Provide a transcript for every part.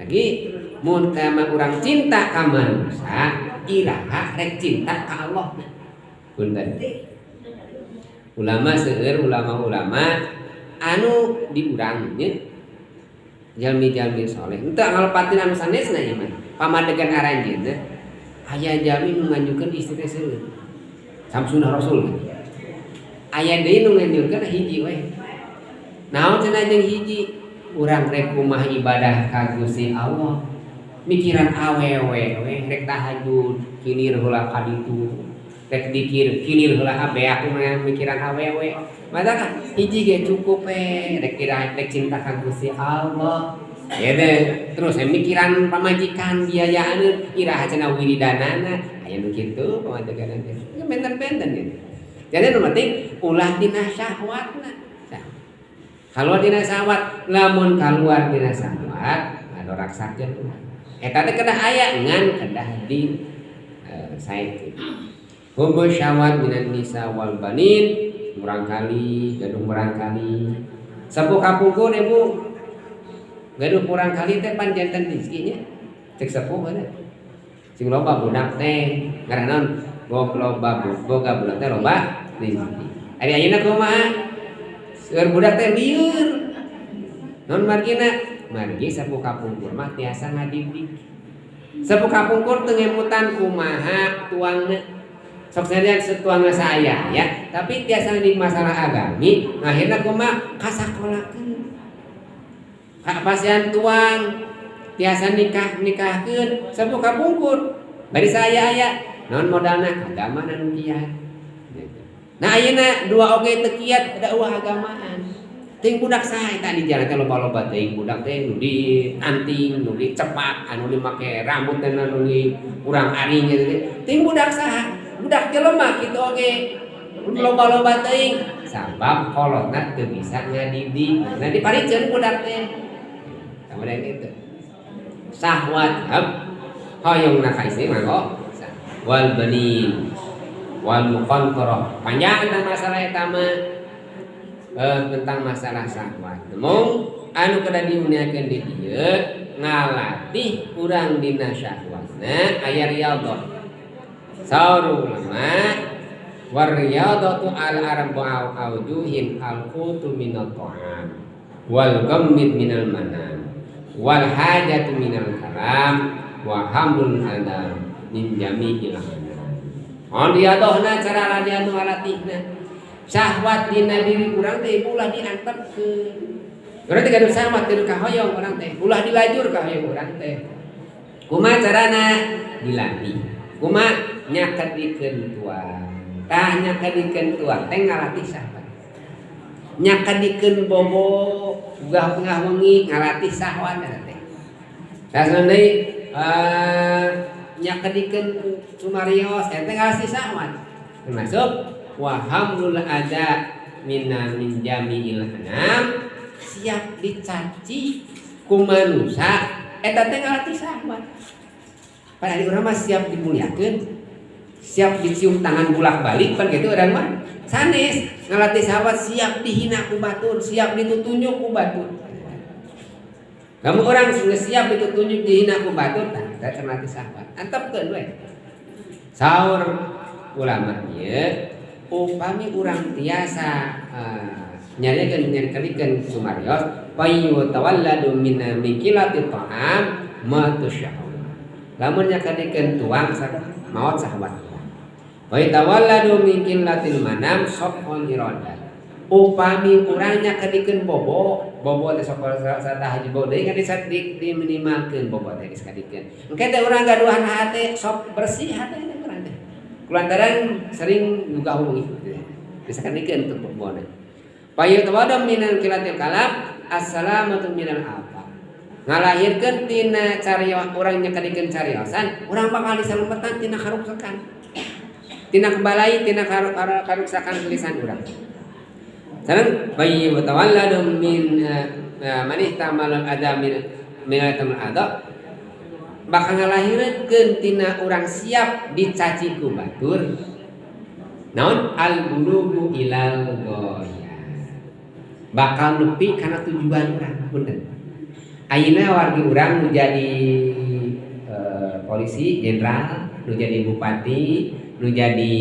Lagi mun emang urang cinta ka manusia, iraha rek cinta ka Allah? Punten. Ulama seueur, ulama-ulama anu di urang nya, jalmi-jalmi soleh henteu ngalepatin anu sanesna. Ieu mah pamadegan aranjeunna, aya jalmi nu nganjurkeun istri teh seueur, samsunah rasul. Aya deui nu nganjurkeun hiji we. Naon cenah jeung hiji? Urang rek kumaha ibadah ka Gusti Allah, mikiran awewe we? Rek tahajud kilir heula ka ditu, rek dikir kilir heula, beak mikiran awewe. Mata kan hiji ge cukup we, rek kira rek cinta ka Gusti Allah ya deh. Terus ya, mikiran pamajikan, biayaan, iraha cenah wiridanana? Aya nu kitu pamajikan teh ya benten-benten gitu. Jadi nu penting ulah dina syahwatna. Keluar dina syahwat. Lamun keluar dina syahwat, ngadoraksakeun urang eta teh kedah aya, ngan kedah di saekeun. Hubbu syahwat minan nisa wal banin, murangkali gaduh murangkali. Sepuh kapungkur, Ibu, gaduh murangkali teh pan janten rizkinya. Cek sepuh mana sing loba budak teh ngarah naon, loba boga budak teh loba rizki. Ari ayeuna kumaha? Seueur budak teh lieur. Naon margina? Margi sepuh kapungkur mah tiasa ngadidik. Sepuh kapungkur teu ngemutan kumaha tuangna, sok sanajan setuangna saya ya, tapi tiasa di masalah agami. Akhirna kumaha? Kasakolakeun, pasihan tuang, tiasa nikah, nikahkeun. Sepuh kapungkur bari saya aya naon modalna? Agama nu kiat. Nah, ayeuna dua oge teu kiat, da eueuh agamaan. Teuing budak saha eta di jalan teh loba-loba teuing budak teh nu di anting, nu dicepak, anu dimake rambut teh nu di urang aring gitu teh. Teuing budak saha? Budak jelema kitu oge loba-loba teuing, sabab kolotna teu bisa ngadidik. Nah, dipariceun budak teh. Kemudian itu sahwat hab hoyong ka istri mah wal banin wal muqantarah. Panjang tentang masalah eta mah, tentang masalah syahwat. Mung anu kedah diuniakeun di dieu, ngalatih urang dina syahwatna aya riyadhah. Saur ulama, war riyadhatu al arba'u awjuhin: al qutu minat ta'am, wal ghammid minal manam, wal hajatu minal kalam, wa hamlul adam min jami'il anam. Oh, riyadhahna, cara riyadhah ngalatihna syahwat dina diri urang teh ulah diantepkeun. Urang teh gaduh syahwat, gaduh kahoyong urang teh, ulah dilajur kahoyong urang teh. Kumaha carana dilatih? Kumaha? Nyakedikeun tuang. Tah, nyakedikeun tuang teh ngalatih syahwat. Nyakedikeun bobo ugah tengah wengi ngalatih syahwat eta teh. Sanes deui, nyakedikeun sumarios eta ngalatih syahwat. Termasuk wa hamlul ada mina min jami'il anam, siap dicaci ku manusia eta teh ngalatih syahwat. Padahal urang mah siap dimuliakeun, siap dicium tangan bolak-balik pan gitu urang mah. Sanes ngalatih syahwat, siap dihina ku batur, siap ditutunjuk ku batur. Kamu orang sudah siap ditutunjuk, dihina ku batur, tah eta ngalatih syahwat. Antepkeun we. Saur ulama ieu, upami urang tiasa nyariekeun, nyarikelikeun sumarios, fayutawalladu min min qillati ta'am ma tusyahwat. Lamun nyakadikeun tuang, maot syahwat. Wa yatawalladu min qillatil manam safhul iradat. Upami urang nyakadikeun bobo, bobo teh sok tahajud, bobo deui kan di diminimalkeun bobo teh disekadikeun. Engke teh urang gaduhan hate sok bersih hate teh urang teh. Kulantaran sering juga wengi disakadikeun tuh bobona. Fayutawalladu min qillatil kalam assalamatu minal afat. Ngalahirkeun tina cariosan, urang nyakadikeun cariosan, urang bakal disalametan tina karuksakan. Tina kebalai, tina karuksakan lisan urang. Sareng fayutawalladu min man ihtamalul adha min min adha, bakal ngalahirkeun tina urang siap dicaci ku batur naon? Al bulugu ilal ghayah, bakal nepi kana tujuan urang. Punten. Ayeuna wargi urang nu jadi polisi jenderal, nu jadi bupati, nu jadi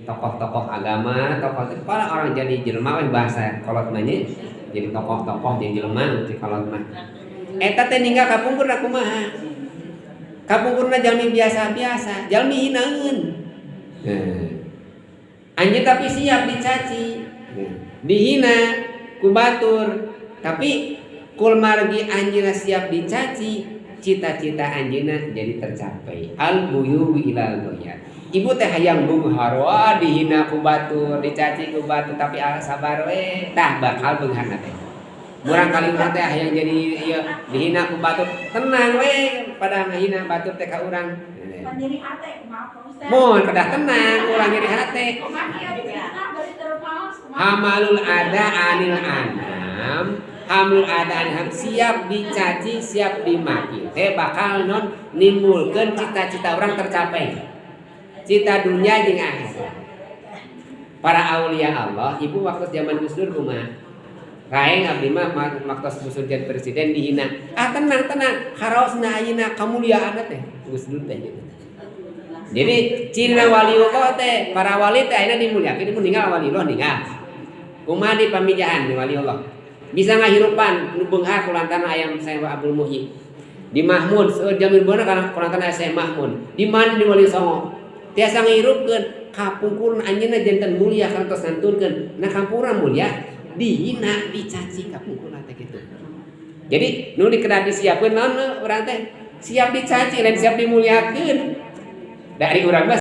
tokoh-tokoh agama, tokoh para orang jadi jelema we, bahasa kolot mah nya. Jadi tokoh-tokoh, jadi jelema ti kolot mah. Eta teh ninggal kapungkurna kumaha? Kapungkurna jalmi biasa-biasa, jalmi hinaeun. Nah. Anjeun tapi siap dicaci, nah, dihina ku batur, tapi kumargi anjeunna siap dicaci, cita-cita anjeunna jadi tercapai. Al buyubi ilal ghayat. Ibu teh hayang beunghar, wah, dihina ku batur, dicaci ku batur, tapi ah, sabar we, tah bakal beungharna teh. Murang kali urang teh hayang jadi ieu, dihina ku batur, tenang we, pada ngahina batur teh ka urang. Nyeri hate kumaha, Pak Ustaz? Mun kedah tenang, urang nyeri hate. Kumaha kieu difitnah bari teu maos kumaha? Hamalul adza anil anam, hamlul adza anil anam, siap dicaci, siap dimaki teh bakal non nimbulkeun cita-cita orang tercapai, cita dunia jeung akhirat. Para aulia Allah, ibu, waktu zaman Gus Dur kumaha? Raeng abdi mah waktu Gus Dur jadi presiden dihina, ah, tenang, tenang, karaosna ayeuna kamuliaan teh Gus Dur teh gitu. Jadi ciri waliullah teh, para wali teh ayeuna dimuliakeun, ibu ninggal waliullah ninggal. Kumaha di Pamijahan di waliullah? Bisa ngahirupan nu beunghar kulantaran aya Syekh Abdul Muhyi. Di Mahmud seueur jamin beunghar karena kulantaran aya Syekh Mahmud. Di mana di Wali Songo? Tiasa ngahirupkeun kapungkur anjeunna janten mulia kana tos ngantunkeun. Nah, kampungna mulia dihina, dicaci kapungkurna teh kitu. Jadi nu dikedah disiapkeun naon urang teh? Siap dicaci lain siap dimuliakeun. Dari urang mah.